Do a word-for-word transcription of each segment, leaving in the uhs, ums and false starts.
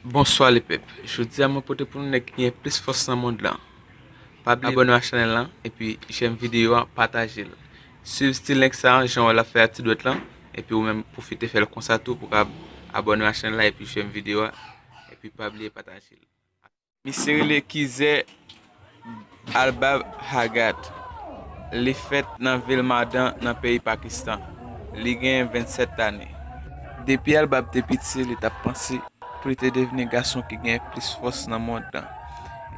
Bonswa lepèp. Jodi a mwen pote pou nou nèg ki gen plis fòs nan mond lan. Pa bliye abòne a chanèl lan epi j'aime videyo a, pataje l. Swiv stil nèg sa a, jan w wè l ap fè a ti dwèt lan, epi ou menm pwofite fè l konsa tou pou w ka abòne a chanèl la epi j'aime videyo a, epi pa bliye pataje l. Misye rele Kize Albab Hagat. Li fèt nan vil Madan nan peyi Pakistan. Li gen vennsèt ane. Depi Albab te piti, li t ap panse pou li te devni gason ki gen plis fòs nan mond lan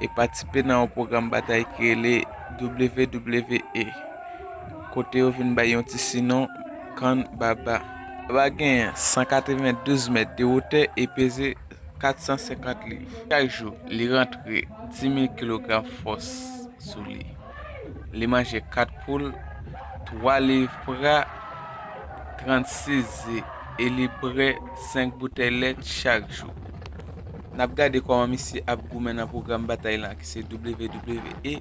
e patisipe nan yon pwogram batay ki rele W W E, kote yo vin bay yon ti sinon Kann Baba. Baba genyen san katrevendouz mèt de wotè e peze kat san senkant liv. Chak jou, li rantre dis mil kilogram fòs sou li. Li manje kat poul, twa liv pra, trannsis ze, e li bwè senk boutèy lèt chak jou. N ap gade kòman misye ap goumen nan pwogram batay lan ki se W W E.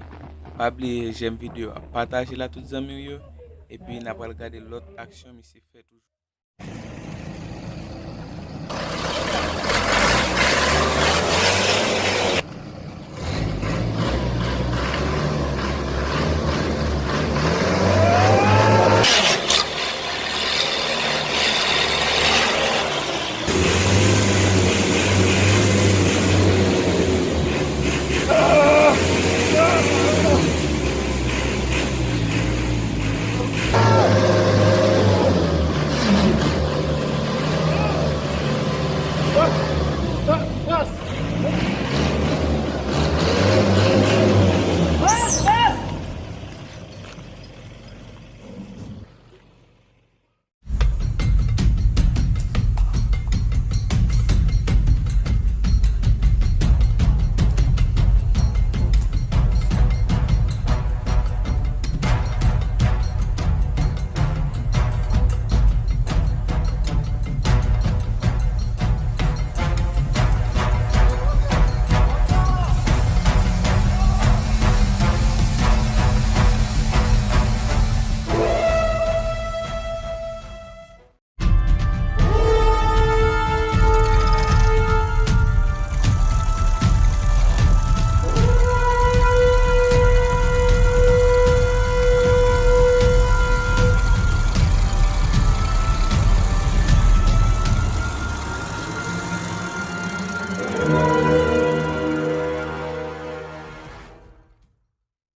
Pa bliye j'aime videyo a, pataje l a tout zanmi w yo, epi n a pral gade lòt aksyon misye fè toujou.